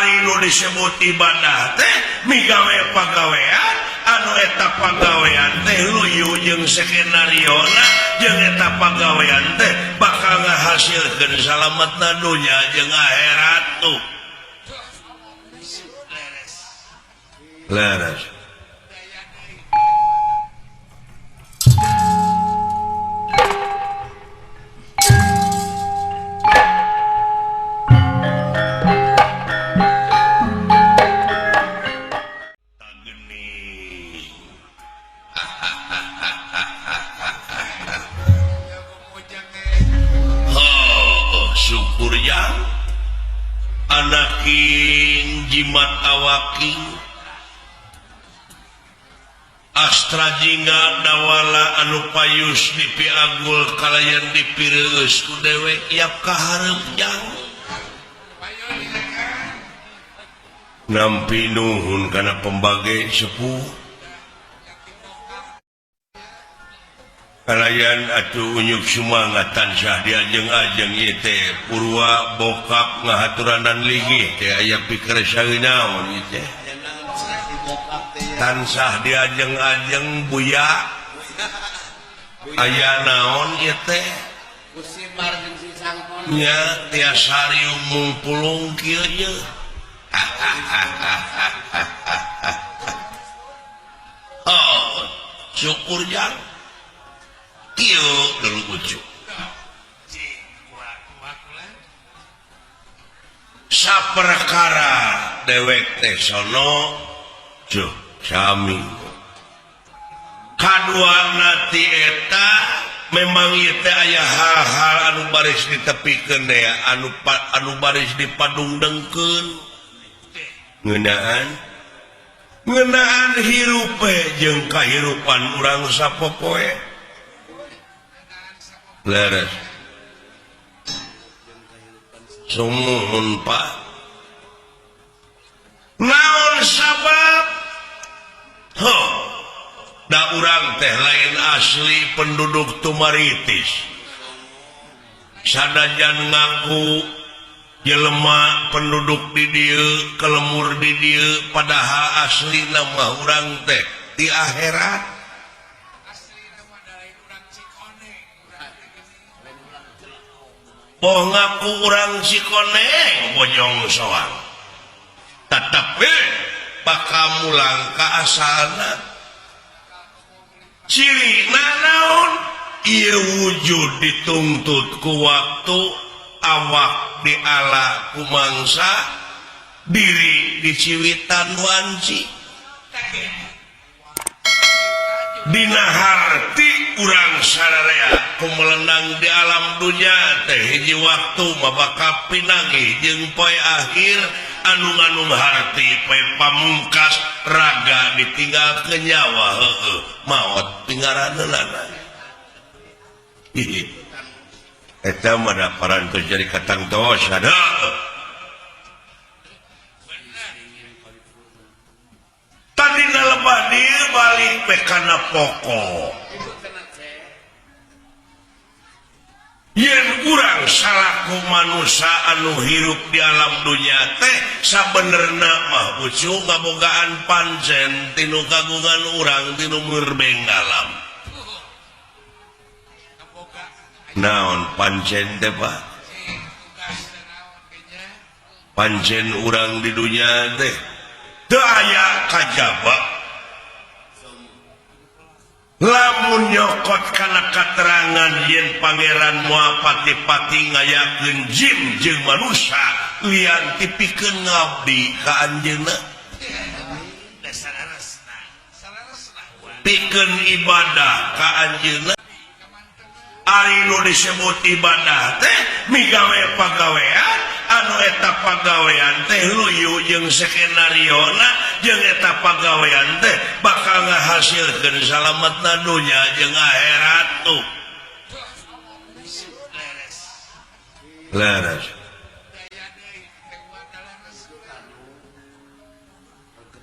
Ari nu disebut ibadah teh migawe pagawean anu eta pagawean teh luyu jeung skenariona jeung eta pagawean teh bakal ngahasilkeun salametna dunya jeung akhirat tuh. Leres. Oh, syukur yang anaking jimat awaking Astra jingga dawala anu payus dipiagul kalayan dipireueus ku dewek yap kaharep jang nampi nuhun kana pembage sepuh kalayan atuh unyuk sumangat tansah diajeng-ajeng ieu teh purwa bokap ngahaturanan ligih teh aya pikir saeunaon ieu teh tansah diajeng-ajeng buya aya naon ieu teh nya tiasa riung mungpulung kieu ieu. Oh, syukur jang kieu dulu ucu saperkara dewek teh sono cuh sami kaduana ti eta memang ieu teh aya hal-hal anu baris ditepikeun dea anu baris dipadungdengkeun ngeunaan hirup jeung kahirupan urang sapopoe leres sumuhun Pak naon sabab ho da urang teh lain asli penduduk Tumaritis sanajan ngaku jelema penduduk di dieu kelemur di dieu padahal asli nama urang teh di akhirat poh ngaku urang Cikoneng Bojong Soang tetapi bakal mulang ka asalna ciri naon ieu wujud dituntut ku waktu awak diala ku mangsa diri diciwitan wanci dina harti urang sararea ku melenang di alam dunya teh hiji waktu mah bakal pinanggih jeung poe akhir anu nganung harti poe pamungkas raga ditinggal ke nyawa heueuh maot pinggaraneunana. Eta mah da parantos jadi katangtos ada. Tadina lebah dieu balik pe kana pokok. Yen urang salaku manusia anu hirup di alam dunya teh sabenerna mah ucu ngabogaan pancen tinu kagungan urang tinu murbeng alam. Naon pancen teh Pak? Pancen urang di dunya teh teu aya kajaba lamun nyokot kana katerangan yen pangeran moal pati-pati ngayakeun jin jeung manusia lian tipikeun ngabdi ka anjeunna pikeun ibadah ka anjeunna. Ari nu disebut ibadah teh migawe pagawean anu eta pagawean teh luyu jeung skenariona jeung eta pagawean teh bakal ngahasilkeun salametna dunya jeung akhirat tuh. Leres.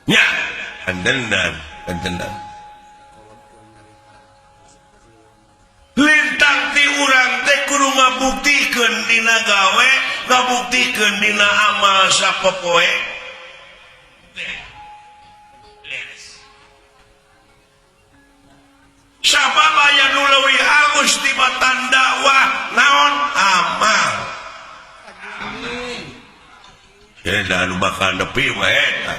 Nya, andenan, andenan. Lintang ti urang teh kudu ngabuktikeun dina gawe Ngabuktikeun dina amal sapopoe. Sabab aya nu leuwih alus tibatan dakwah naon amal. Anu bakal nepi mah eta.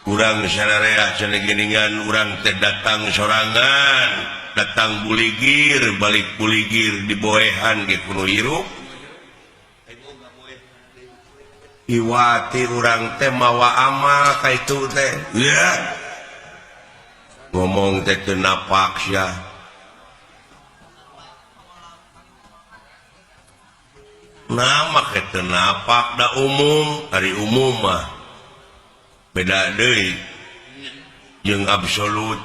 Urang sararea cenah geuningan urang teh datang sorangan, datang buligir, balik buligir diboehan ge kudu hirup. Iwati urang teh mawa amal ka itu teh. Ya. Ngomong teh teu napak sia. Nah make teu napak da umum, ari umum mah beda deui jeung absolut.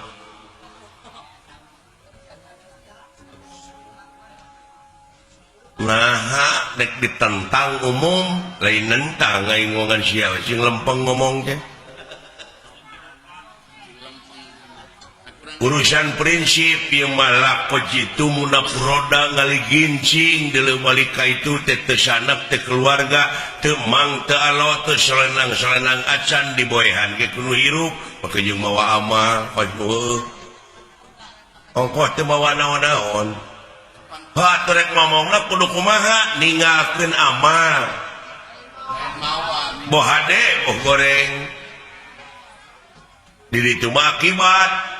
Naha dek ditentang umum, lain nentang aing ngomongan sia sing lempeng ngomong teh. Urusan prinsip ieu mah lako jitu munafuroda ngaligincing deuleu balik ka itu teh teu sanak teu keluarga teu mang teu alo teu selenang-selenang acan diboehan ge kudu hirup make jeung mawa amal heueuh ongkoh teu mawa naon-naon heuh atuh rek ngomongna kudu kumaha ninggalkeun amal boh hade boh goreng di ditu mah akibat.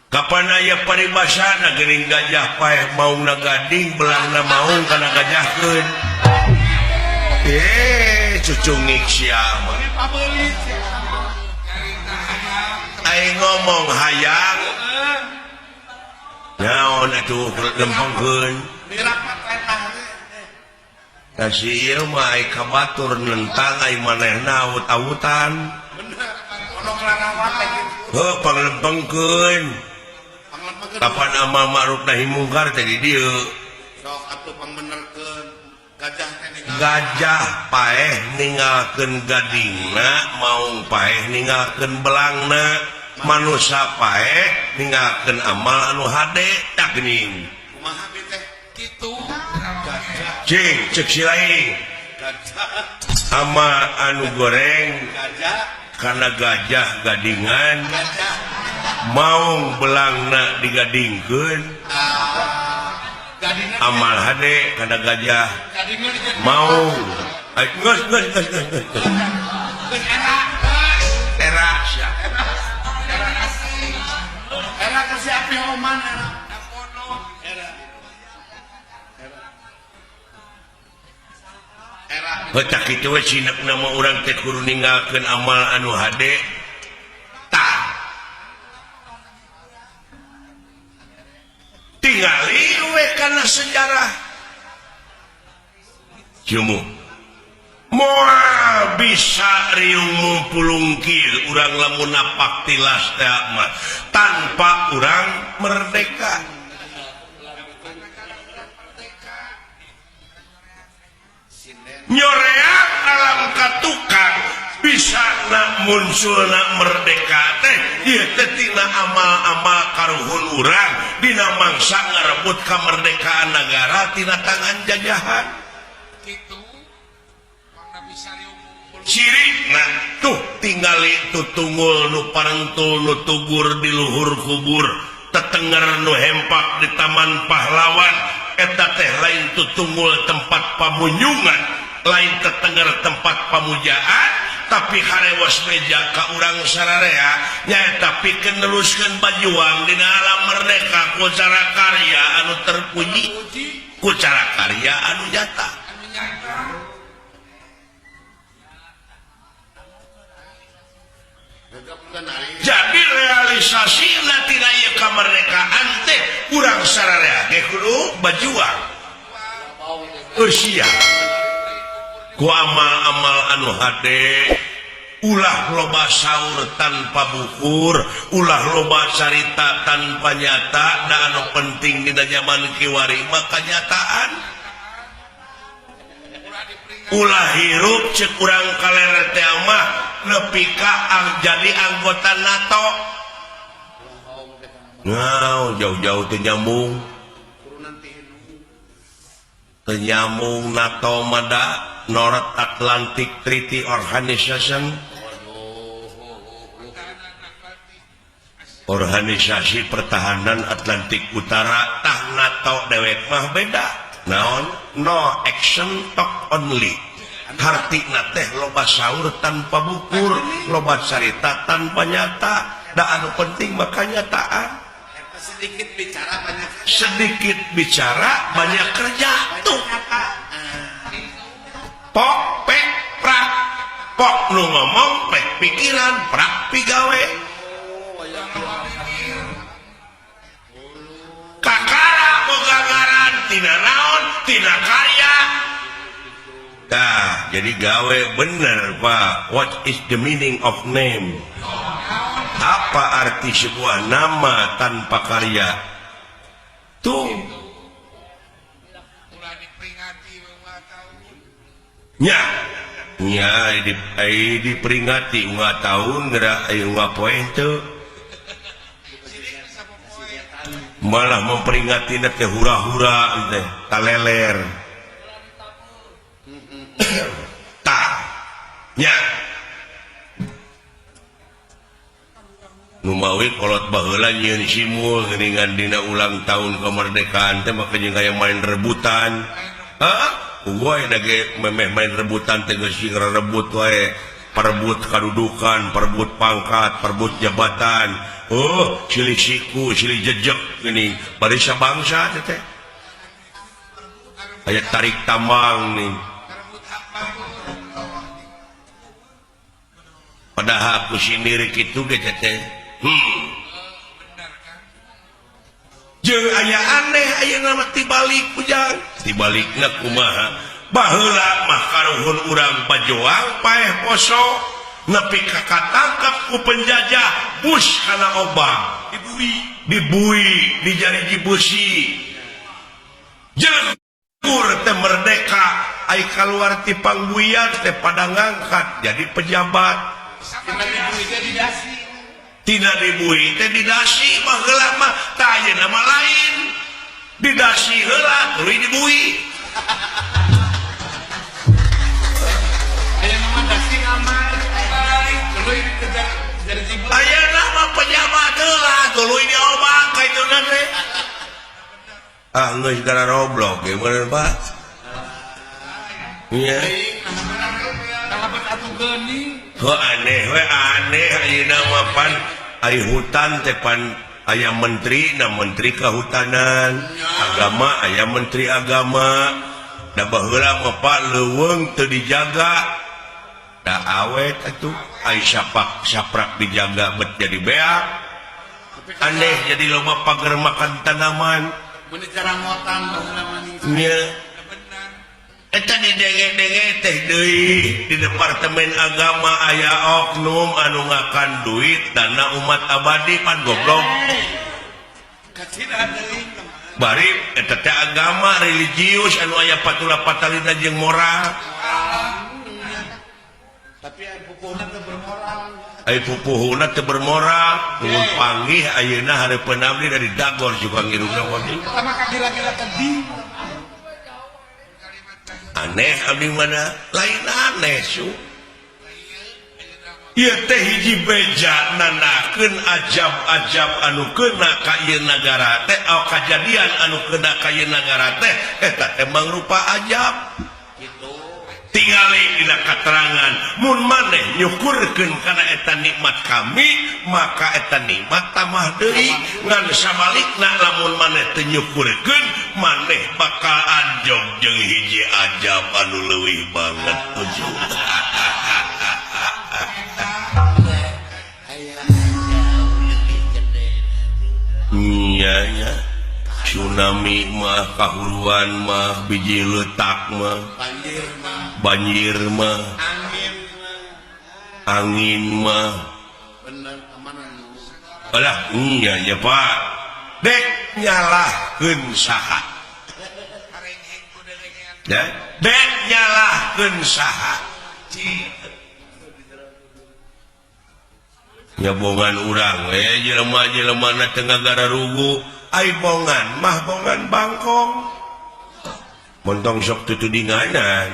Kapan aya paribasana geuning gajah paeh maungna gading belangna maung kana gajahkeun. Cucungik sia mah. Aing ngomong hayang. Naon atuh lempengkeun. Kasih ieu mah ai ka batur nentang ai manehna awut-awutan. Heuh panglempengkeun. Kapan amal ma'ruf nahi mungkar teh di dieu. Sok atuh pangbenerkeun gajah teh ninggal. Gajah paeh ninggalkeun gadingna, maung paeh ninggalkeun belangna, manusa paeh ninggalkeun amal anu hade tah geuning. Kumaha bi teh? Kitu. Gajah. Cing ceuk si lain. Gajah. Amal anu goreng gajah kana gajah gadingan. Gajah. Maung belangna digadingkeun. Amal hade kana gajah. Maung. Geus geus geus geus geus. Era sia. Era ka si api oman era. Era. Era. Heuh tah kitu we sinekna mah urang teh kudu ninggalkeun amal anu hade. Tah. Tingali we kana sejarah. Jumu. Moal bisa riung pulungkir urang lamun napak tilas teh mah tanpa urang merdeka. Nyoreang alam katukang bisa na muncul na merdeka teh ieu teh tina amal-amal karuhun urang dina mangsa ngarebut kemerdekaan negara tina tangan jajahan. Cirina tuh tingali tutungul nu parengtul nu tugur di luhur kubur tetenger nu hempak di taman pahlawan eta teh lain tutungul tempat pamunyungan lain tetenger tempat pamujaan tapi harewas meja ka urang sararea nyaeta pikeun neruskeun bajuang dina alam merdeka ku cara karya anu terpuji ku cara karya anu nyata. Jadi realisasi tina ieu kamerdekaan teh urang sararea ge kudu bajuang usia ku amal-amal anu hade ulah loba saur tanpa bukur ulah loba carita tanpa nyata da anu penting dina zaman kiwari mah kanyataan ulah hirup cek urang kaler teh mah nepi ka jadi anggota NATO. Ngau jauh-jauh teu nyambung. Teu nyambung NATO mada North Atlantic Treaty Organization. Organisasi Pertahanan Atlantik Utara tah NATO dewek mah beda. Naon? No action talk only. Hartina teh loba saur tanpa bukur, loba carita tanpa nyata. Da anu penting mah kanyataan. Sedikit bicara banyak kerja. Sedikit bicara banyak kerja tuh. Pok pek prak. Pok nu ngomong pek pikiran, prak pigawe. Kakara boga ngaran tina naon, tina karya. Tah, jadi gawe bener Pak. What is the meaning of name? Apa arti sebuah nama tanpa karya? Tuh. Nya, nya diperingati unggal tahun geura aya unggal poe teu. Malah memperingati teh hura-hura teh taleler. Tah, nya. Numawi kolot baheula nyieun simul geuningan dina ulang tahun kemerdekaan teh maka jeung aya main rebutan. Hah? Wae da ge memeh main rebutan teh geus sing rebut wae, perebut kadudukan, perebut pangkat, perebut jabatan. Oh, silih siku, silih jejek geuning barisa bangsa teh teh. Aya tarik tambang nih. Padahal aku sendiri kitu ge teh. Jeung aya aneh ayeuna mah tibalik ujang. Tibalikna kumaha? Baheula mah karuhun urang pajoang paeh poso nepi ka katangkap ku penjajah bus kana obang dibui dijariji beusi. Jegur teh merdeka ai kaluar ti pangbuian teh pada ngangkat jadi pejabat. Tina dibui teh didasi mah heula mah tah ayeuna mah lain. Didasi heula tuluy dibui. Ayeuna mah dasi aman tuluy dikejar jadi jibu. Ayeuna mah pejabat heula tuluy diobang ka ituna teh. Ah geus gara roblok ge bener Pak. Nya. Heuh aneh we aneh ayeuna mah pan ari hutan teh pan aya menteri na menteri kehutanan, agama aya menteri agama. Da baheula mah Pak leuweung teu dijaga. Da awet atuh ai sapak saprak dijaga bet jadi beak. Aneh jadi loba pager makan tanaman. Mun dicarangotan baheula mah ning. Nya. Eta didenge-denge teh deui di Departemen Agama aya oknum anu ngakan duit dana umat abadi pan goblok. Bari eta teh agama religius anu aya patula patalina jeung moral. Tapi ai pupuhna teu bermoral. Ai pupuhna teu bermoral, mun panggih ayeuna hareupeun abdi dari dagor juga ngirungna wae. Eta mah kagila-gila tadi. Aneh abdi mana lain aneh su. Ieu teh hiji beja nandakeun ajab-ajab anu kena ka ieu nagara teh, au kajadian anu kena ka ieu nagara teh eta teh mangrupa ajab. Tingali dina katerangan mun maneh nyukurkeun kana eta nikmat kami maka eta nikmat tambah deui, ngan sabalikna lamun maneh teu nyukurkeun maneh bakal anjog jeung hiji ajab anu leuwih banget ujung. Nya nya tsunami mah kahuruan mah biji letak mah banjir mah angin mah alah nya nya Pak dek nyalahkeun saha dek nyalahkeun saha. Nyabongan urang we jelema-jelema na teu ngagararugu ai bongan mah bongan bangkong. Montong sok tutudinganan.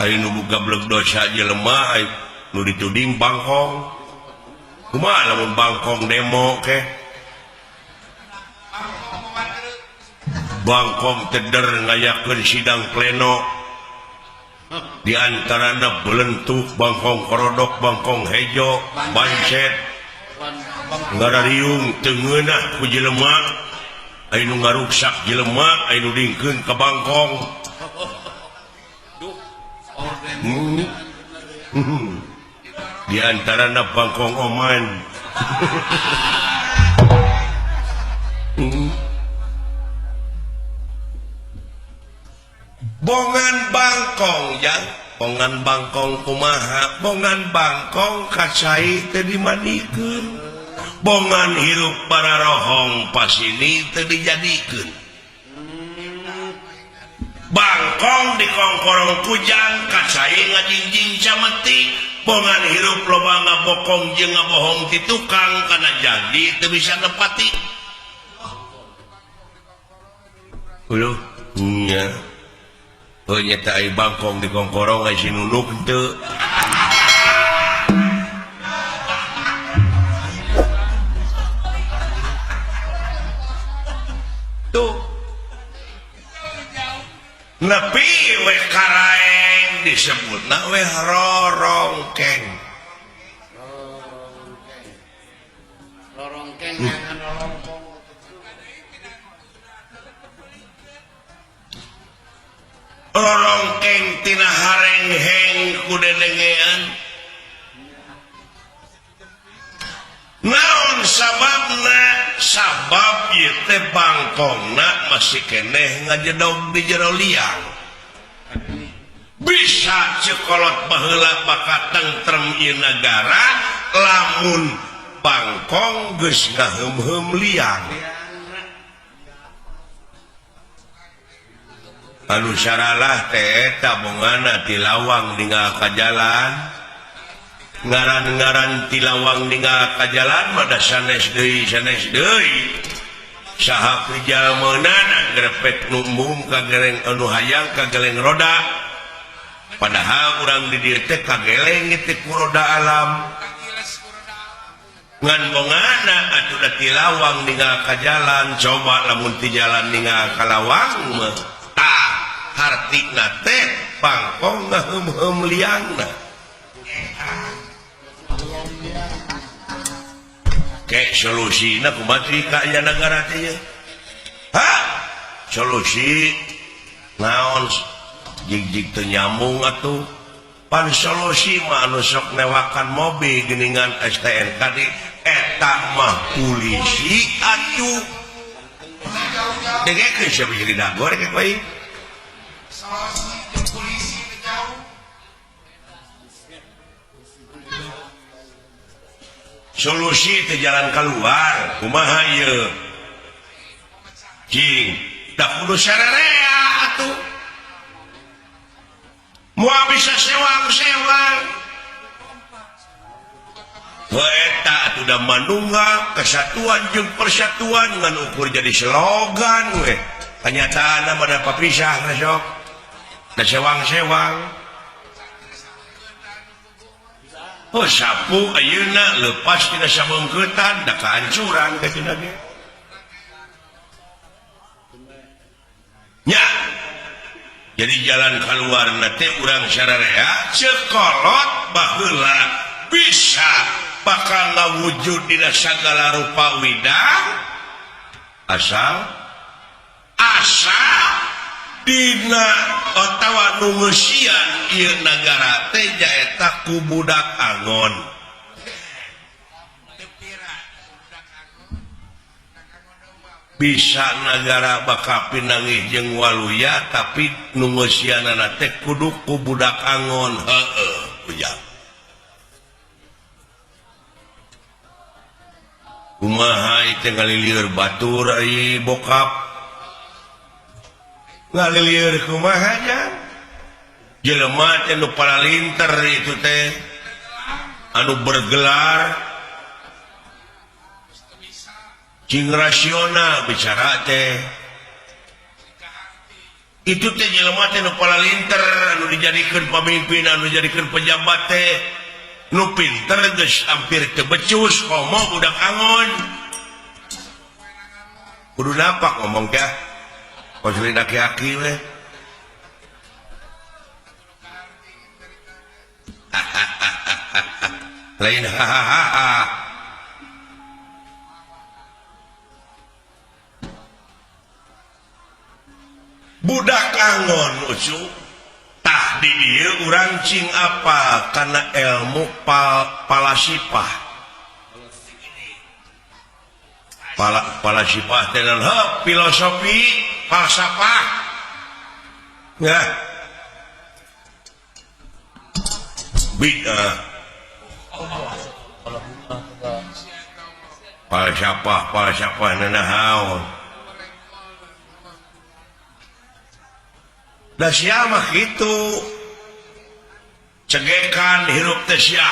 Ai nu gablek dosa jelema ai nu dituding bangkong. Kumaha lamun bangkong demo ke? Bangkong teder ngayakeun sidang pleno. Di antarana belentuk bangkong korodok bangkong hejo bancet ngarariung teu ngeunah ku jelema aya nu ngaruksak jelema aya nu dingkeun ka bangkong. Di antarana bangkong oman. Bongan bangkong jang, bongan bangkong kumaha, bongan bangkong kacai teu dimandikeun, bongan hirup bararohong pasini teu dijadikeun. Bangkong dikongkorong kujang kacai ngajingjing cameti, bongan hirup loba ngabokong jeung ngabohong ti tukang kana jadi teu bisa nepati. Uluh nya. Oh nyata ai bangkong dikongkorong ai si nunuk teu. Tuh. Nepi we karaeng disebutna we rorongkeng. Rorongkeng jangan rorongkong. Rorongkeng tina harengheng ku dedengean. Naon sababna? Sabab ieu teh bangkongna masih keneh ngajedog di jero liang. Bisa cekolot baheula bakal tentrem ieu nagara lamun bangkong geus ngaheum-heum liang. Anu saralah teh eta bongana ti lawang ninggal ka jalan. Ngaran-ngaran ti lawang ninggal ka jalan mah da sanes deui sanes deui. Saha prijal meunana grepek nu embung ka geleng anu hayang ka geleng roda. Padahal urang di dieu teh kageleng teh ku roda alam. Ngan bongana atuh da ti lawang ninggal ka jalan, coba lamun ti jalan ninggal ka lawang mah tah hartina teh bangkong ngaheum-heum liangna. Kek solusina kumaha ka aya nagara teh ieu? Ha? Solusi naon jig-jig teu nyambung atuh. Pan solusi mah anu sok newakan mobil geuningan STNK di eta mah polisi atuh. Dengekeun sia bisa didagor ke bae. Solusi jeung polisi teu jauh. Solusi teh jalan keluar kumaha ieu? Cing, da kudu sarerea atuh. Moal bisa sewang-sewang. Eta atuh da manunggal kesatuan jeung persatuan ngan ukur jadi slogan we. Kanyataanna mah da papisah na sok. Da sewang-sewang. Oh sapu ayeuna leupas tina sabeungkeutan da kahancuran ka cenah ge. Nya. Jadi jalan kaluarna teh urang sararea cekolot baheula bisa bakal ngawujud dina sagala rupa widang asal asa dina otawa nu ngeusian ieu nagara teh nyaeta ku budak angon. Bisa nagara bakal pinanggih jeung waluya tapi nu ngeusianana teh kudu ku budak angon. Heueuh ujang. Kumaha ieu ngalilieur batur ai bokap. Ngalilieur kumaha nya? Jelema teh nu paralinter itu teh. Anu bergelar cing rasional bicara teh itu teh jelema teh nu palalinter anu dijadikeun pamimpin anu dijadikeun pejabat teh nu pinter geus hampir teu becus komo budak angon kudu napak ngomong teh kos aki-aki we. Lain hahaha. Budak angon ucu tah di dieu urang cing apa kana ilmu palasipah. Palasipah teh filosofi falsafah. Ya. Bid'ah. Falsafah falsafah nanahaon. Da sia mah kitu. Cegekan hirup teh sia.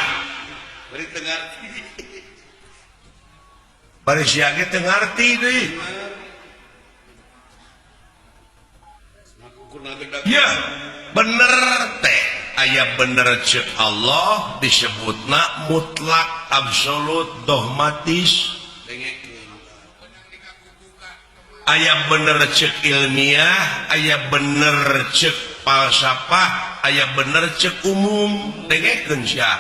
Bari teu ngarti. Bari sia ge teu ngarti deui. Ya, bener teh. Aya bener ceuk Allah disebutna mutlak absolut dogmatis. Aya bener ceuk ilmiah, aya bener ceuk falsafah, aya bener ceuk umum. Dengekeun sia.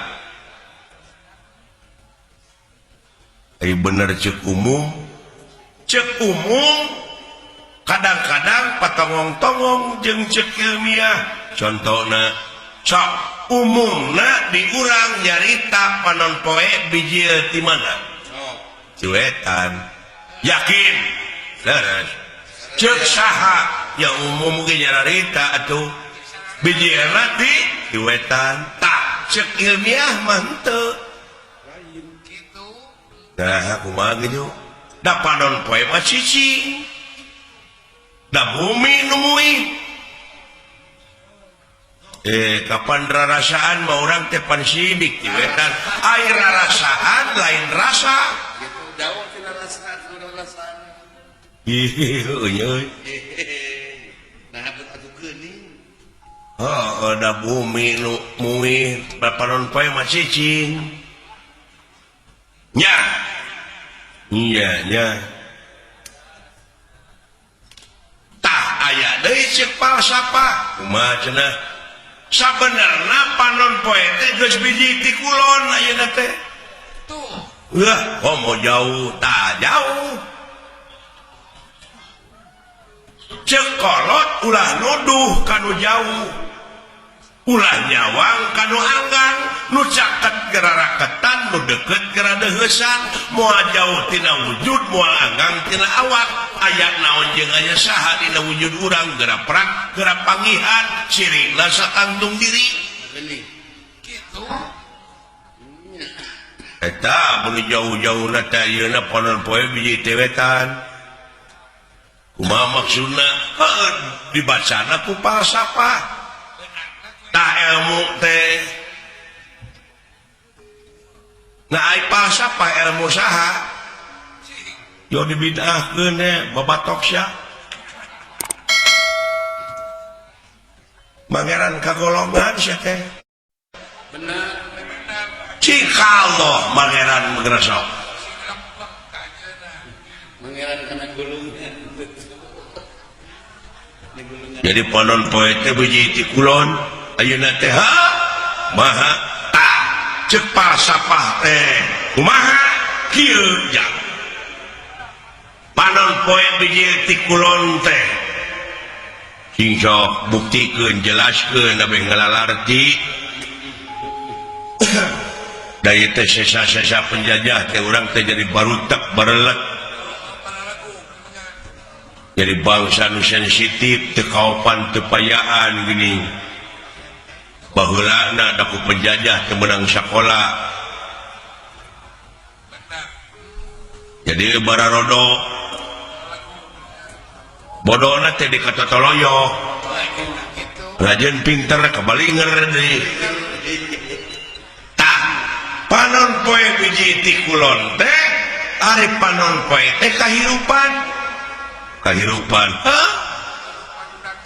Aya bener ceuk umum. Ceuk umum kadang-kadang patongong-tongong jeung ceuk ilmiah. Contohna sok umumna di urang nyarita panon poe bijil di mana? Cuetan. Yakin. Leres. Ceuk saha ya umum ge nyarita atuh bijilna di wetan. Tah ceuk ilmiah mah henteu. Nah, kumaha gitu? Da panon poe mah cicing. Da bumi nu muih. Kapan rarasaan mah urang teh pan sidik di wetan. Ai rarasaan lain rasa. Gitu jauh tina rasaan rarasaan. Ih, euy. Nah, atuh geuning. Heeh, da bumi nu muih, panon poe mah cicing. Nya. Iya, nya. Tah aya deui ceuk falsafah. Kumaha cenah? Sabenerna panon poe teh geus biji ti kulon ayeuna teh. Tuh. Wah, komo jauh, tah jauh. Ceuk kolot ulah nuduh kanu jauh. Ulah nyawang kanu anggang, nu caket geraraketan, nu deket geradeuheusan, moal jauh tina wujud, moal anggang tina awak. Aya naon jeung aya saha dina wujud urang geraprak, gerapangihan, cirina satangtung diri. Kitu. Eta mun jauh-jauhna teh ayeuna panon poe biji teh wetan. Kumaha maksudna? Heuh, dibacana ku falsafah. Tah ilmu teh. Nah, ai falsafah ilmu saha? Yo dibid'ahkeun teh babatok sia. Pangeran kagolongan sia teh. Bener, bener. Cik Allah pangeran menggeresok. Pangeran kana gulungan. Jadi panon poe teh biji ti kulon ayeuna teh ha maha tah ceuk falsafah teh kumaha kieu jang. Panon poe biji ti kulon teh sing sok buktikeun jelaskeun abeh ngalalarti. Da ieu teh sesa-sesa penjajah teh urang teh jadi barutak barelet. Jadi bangsa nu sensitif teu kaopan teu payaan gini. Baheulana da ku penjajah teu meunang sakola. Jadi bararodo bodona teh dikatotoloyo. Rajin pinter kebalinger deui. Tah Panon poe biji ti kulon teh, ari panon poe teh kahirupan. Kahirupan. Hah?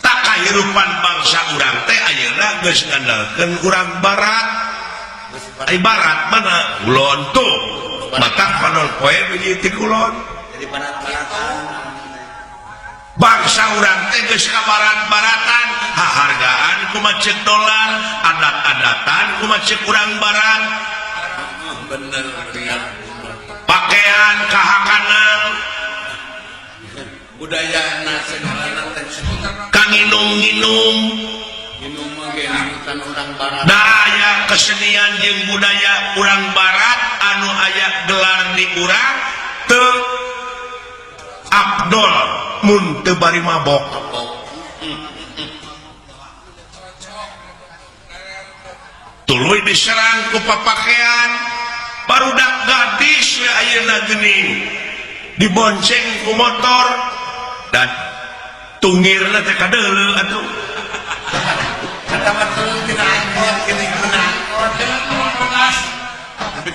Tak kahirupan bangsa urang teh ayeuna geus ngandalkeun urang barat. Ai barat mana? Kulon tuh. Matak panon poe biji ti kulon. Jadi barat-baratan. Bangsa urang teh geus ka barat-baratan, hahargaan kumaha cek dolar, adat-adatan kumaha cek urang barat. Bener bener. Pakaian kahakanan, Budaya nasional teh. Kanginum-nginum. Minum mah ge nirutan urang barat. Daya kesenian jeung budaya urang barat anu aya gelar di urang teu abdol mun teu bari mabok. Tuluy diserang ku papakean barudak gadis we ayeuna geuning dibonceng ku motor dan tungirna teh kadeuleu atuh. Kata mah turun tina angkot geuning tina angkot.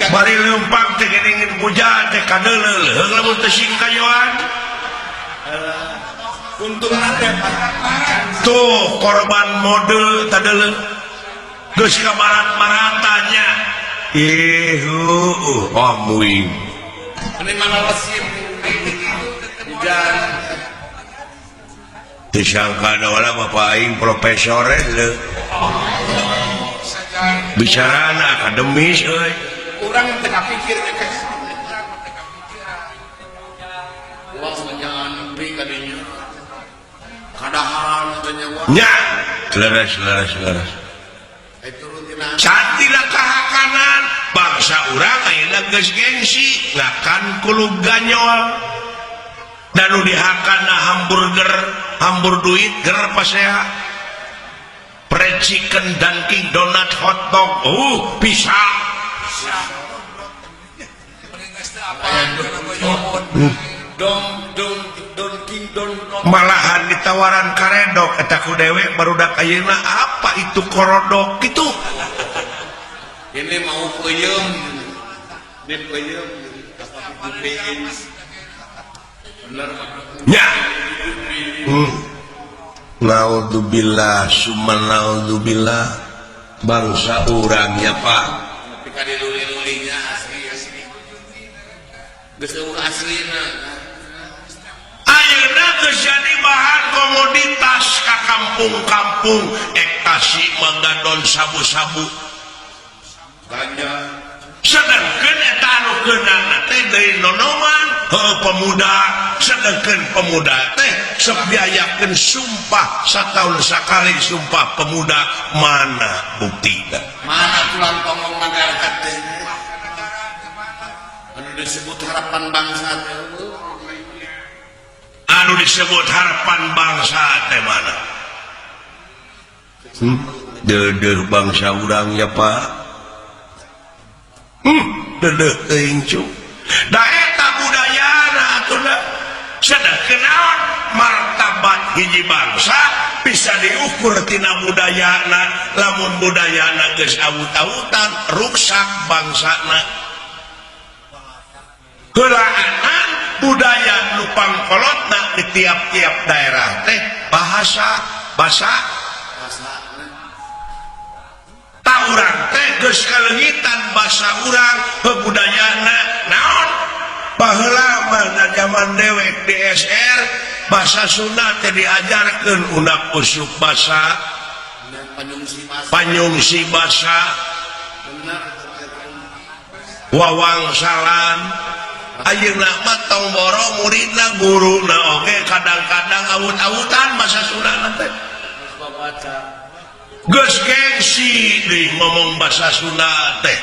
Bari leumpang teh geuning puja teh kadeuleu leuheung lamun teu sing kayoan. Untungna teh Tuh korban mode tadeuleu geus ka barat-baratanya. Ih, amuing. Ini mana lesit. Hujan. Disangka wala bapak aing profesor leuh. Bicarana akademis euy. Urang teu kapikir teh. Wah, jangan nepi ka dinya. Kadaharan teh nya wah. Nya, leres leres leres. Ai turun tina Cantina kahakanan bangsa urang ayeuna geus gengsi ngakan kulub ganyol. Dan nu dihakana hamburger, hambur duit ger pasea. Fried chicken, Dunkin Donut, hotdog, bisa. Dong dong don king don don. Malahan ditawaran karedok eta ku dewek barudak ayeuna apa itu korodok gitu. Ini mau peuyeum. Di peuyeum. Bener. Nya. Naudzubillah summa naudzubillah bangsa urang ya Pak. Tapi ka diluli-lulinya asli asli. Geus eueuh aslina. Ayeuna geus jadi bahan komoditas ka kampung-kampung ekstasi manggadon sabu-sabu. Ganja. Sedangkan eta anu keunana teh deui nonoman heuh pemuda, sedangkan pemuda teh sok diayakeun sumpah sataun sakali sumpah pemuda, mana buktina? Mana tulang tonggong masyarakat teh? Anu disebut harapan bangsa teh. Anu disebut harapan bangsa teh mana? Deudeuh bangsa urang ya Pak. Deudeuh teuing cu. Da eta budayana atuh da. Sedangkeun naon martabat hiji bangsa bisa diukur tina budayana, lamun budayana geus awut-awutan ruksak bangsana. Heulaanan budaya nu pangkolotna di tiap-tiap daerah teh bahasa basa ta urang teh geus kaleungitan basa urang budayana naon. Baheula mah na zaman dewek di SR bahasa Sunda teh diajarkeun unak usuk basa panyungsi basa wawangsalan. Ayeuna mah tong boro muridna guruna oge kadang-kadang awut-awutan bahasa Sunda teh. Geus gengsi deui ngomong bahasa Sunda teh.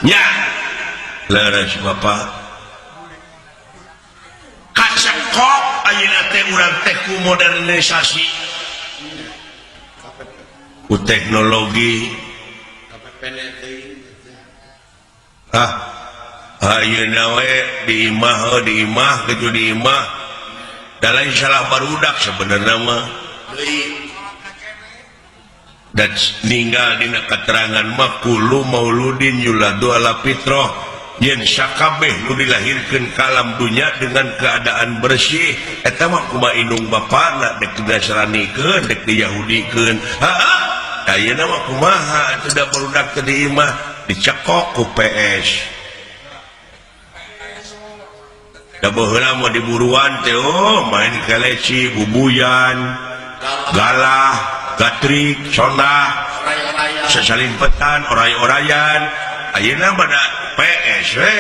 Nya leres Bapak. Kacekok ayeuna teh urang teh ku modernisasi ku teknologi. Ah, ayeuna we di imah, di imah gitu di imah. Da lain salah barudak sebenarnya mah. Dan ninggal dina keterangan mah kullu mauludin yuladu ala fitrah, yen sakabeh nu dilahirkeun ka alam dunya dengan keadaan bersih eta mah kumaha indung bapana, dek dinasranikeun dek diyahudikeun. Heeh, ayeuna mah kumaha atuh, da barudak teh di imah dicekok ku PS. Da baheula mah diburuan teh, oh, main keleci, bubuyan, galah, gatrik, sondah, sasalimpetan, oray-orayan. Ayeuna mah da PS we.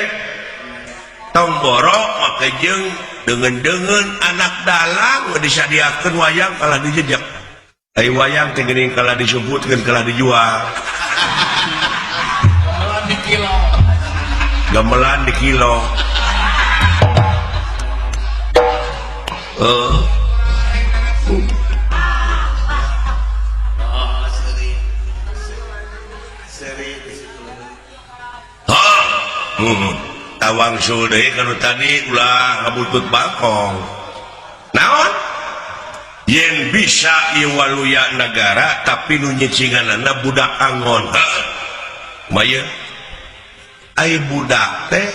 Tong borok make jeung deungeun-deungeun anak dalang disadiakeun wayang kalah dijejek. Ai wayang teh geuning kalah disebutkeun, kalah dijual. Gamelan di kilo. Gamelan di kilo. Oh, seri. Seri di situ. Tawang deui kanu tadi, ulah ngabutut bakong. Naon? Yen bisa ieu waluya negara tapi nu nyicinganana budak angon. Heuh. Maya ai budak teh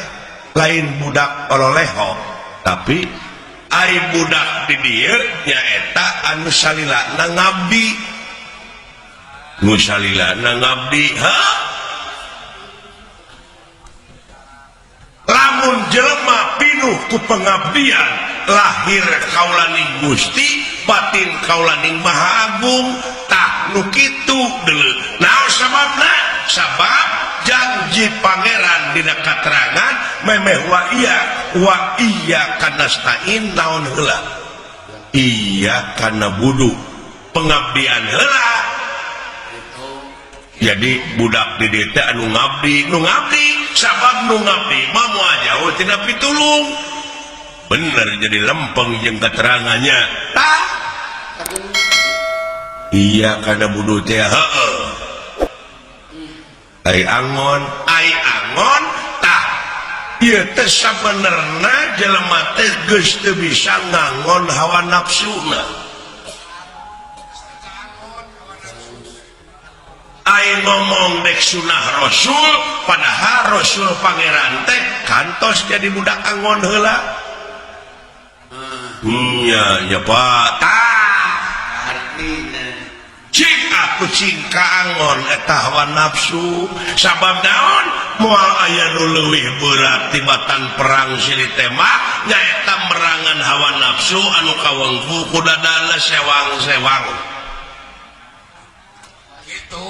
lain budak ololeho, tapi ai budak di dieu nyaeta anu salilana ngabdi. Nu salilana ngabdi, heuh. Lamun jelema pinuh ku pengabdian, lahir kaulaning Gusti, batin kaulaning Maha Agung, tah nu kitu deuleu. Naon sababna? Sabab janji pangeran dina katerangan memeh wa iya wa iya kanastain, naon heula? Iya kana budu, pengabdian heula. Jadi budak di dieu teh anu ngabdi, nu ngabdi, sabab nu ngabdi mah moal jauh tina pitulung. Bener, jadi lempeng jeung keterangannya. Tah iya kana budu teh, heueuh. Ai angon, ai angon tah ieu teh sabenerna jelema teh geus teu bisa ngangon hawa nafsuna. Ai ngomong dek sunah Rasul, padahal Rasul pangeran teh kantos jadi budak angon heula. Ya, ya Pak. Tah. Artina. Cik aku cing ka angon eta hawa nafsu. Sabab naon? Moal aya nu leuwih berat tibatan perang silih tembak nyaeta merangan hawa nafsu anu kawengku ku dadana sewang-sewang. Gitu.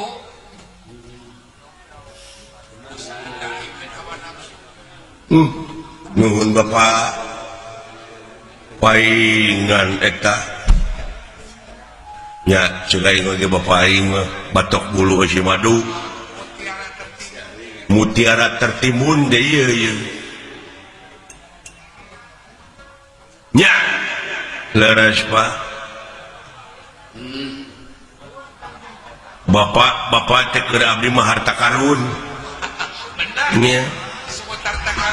Nuhun Bapak. Paingan eta. Nya ceuk aing oge Bapak aing mah batok bulu eusi madu. Mutiara tertimbun deh ieu ieu. Nya leres Pak. Bapak, bapak teh keur abdi mah harta karun. Nya.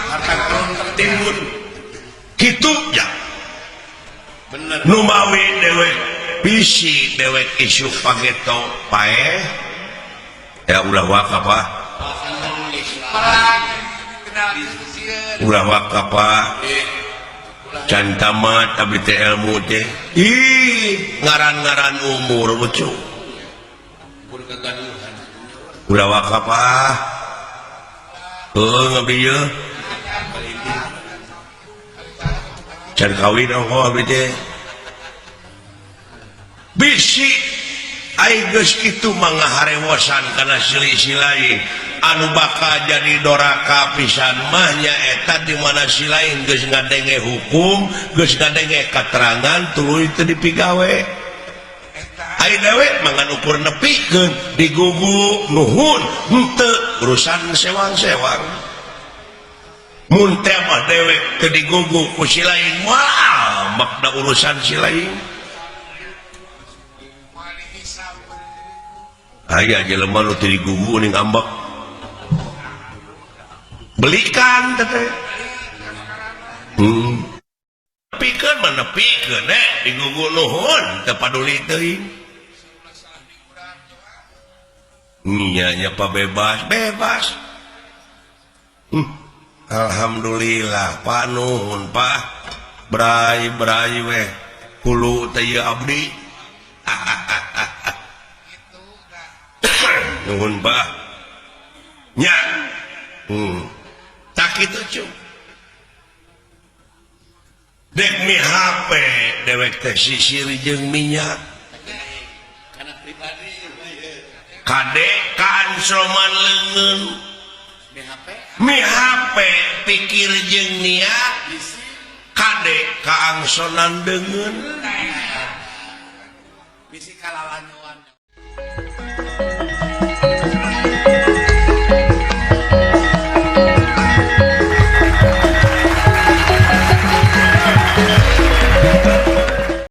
Harta karun tertimbun. Kitu ya. Bener. Numawi dewek bisi dewek isuk pageto paeh. Ya ulah wakaf Pak. Ulah wakaf Pak. Can tamat abdi teh ilmu teh. Ih, ngaran-ngaran umur lucu. Ulah wakaf ah. Heuh ngabdi ieu. Can kawin ongkoh abdi teh. Bisi ai geus kitu mah ngaharewosan kana silih-silain anu bakal jadi doraka pisan mah nyaeta di mana silain geus ngadenge hukum, geus ngadenge katerangan tuluy teu dipigawe. Ai dewek mah ngan ukur nepikeun digugu nuhun henteu urusan sewang-sewang. Mun teh mah dewek teu digugu ku silain moal makna urusan silain. Aya jelema nu teu digugu ning ambek. Belikan teh. Nepikeun mah nepikeun eh digugu nuhun teu paduli teuing. Nya nya pa bebas bebas. Alhamdulillah Pak nuhun Pak. Bray bray weh hulu teh ieu abdi. Nuhun Pak. Nya. Tak kitu cu. Dek mi HP dewek teh sisir jeung minyak. Karena pribadi Kade kaansoman leungeun. BHP Mi HP pikir jeung niat. Kade kaangsonan deungeun. Bisi kalalanyoan.